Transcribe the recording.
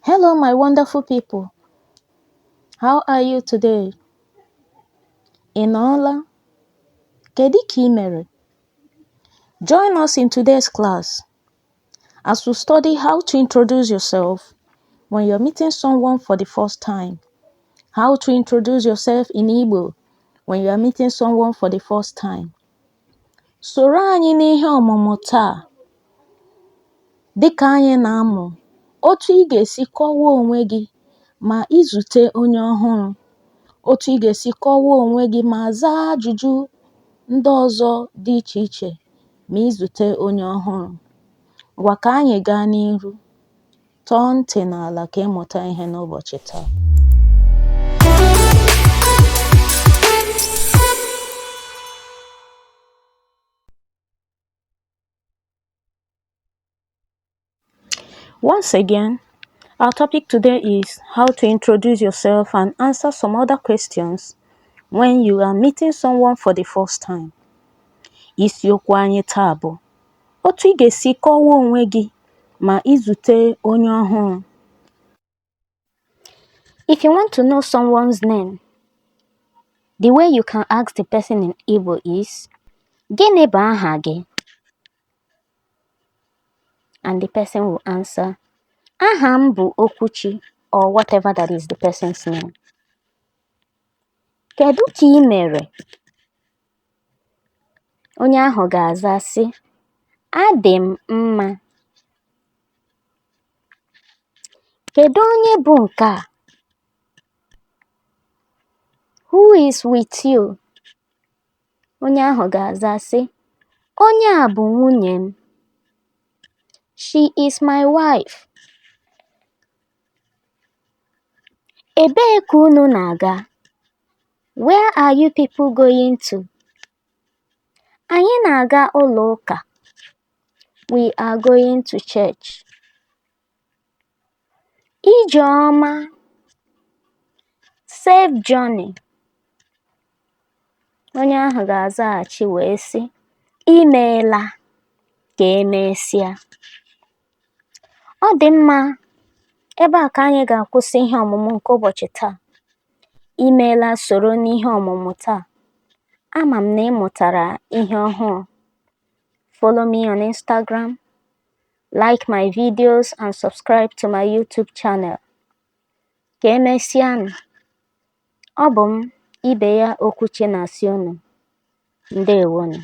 Hello, my wonderful people. How are you today? Ị nọọla? Kedu ka ị mere? Join us in today's class as we study how to introduce yourself when you're meeting someone for the first time. How to introduce yourself in Igbo when you are meeting someone for the first time. Soro anyị n'ihe ọmụmụ taa dịka anyị na-amụ otu ị ga-esi kọwaa onwe gị ma izute onye ọhụrụ, otu ị ga-esi kọwaa onwe gị ma zaa ajụjụ ndị ọzọ dị iche iche ma izute onye ọhụrụ. Ngwa ka anyị gaa n'ihu. Tọọ ntị n'ala ka ịmụta ihe n'ụbọchị taa. Once again, our topic today is how to introduce yourself and answer some other questions when you are meeting someone for the first time. Isiokwu anyị taa bụ otu ị ga-esi kọwaa onwe gị ma izute onye ọhụrụ. If you want to know someone's name, the way you can ask the person in Igbo is, Gịnị bụ aha gị? And the person will answer, Aha m bụ Okwuchi, or whatever that is the person's name. Kedu ka ị mere? Onye ahụ ga-aza sị, Adị m mma. Kedu onye bụ nke a? Who is with you? Onye ahụ ga-aza sị, Onye a bụ nwunye m. She is my wife. Ebee ka unu na-aga? Where are you people going to? Anyị na-aga ụlọ ụka. We are going to church. Ije ọma. Safe journey. Onye ahụ ga-azaghachi wee sị, Imeela, ka emesịa. Ọ dị mma, ebe a ka anyị ga-akwụsị ihe ọmụmụ nke ụbọchị taa. Imeela soro n'ihe ọmụmụ taa. Ama m na ị mụtara ihe ọhụrụ. Follow me on Instagram, like my videos and subscribe to my YouTube channel. Ka emesịanụ. Ọ bụ m, Ibeya Okwuchi na-asị unu. Ndewonu.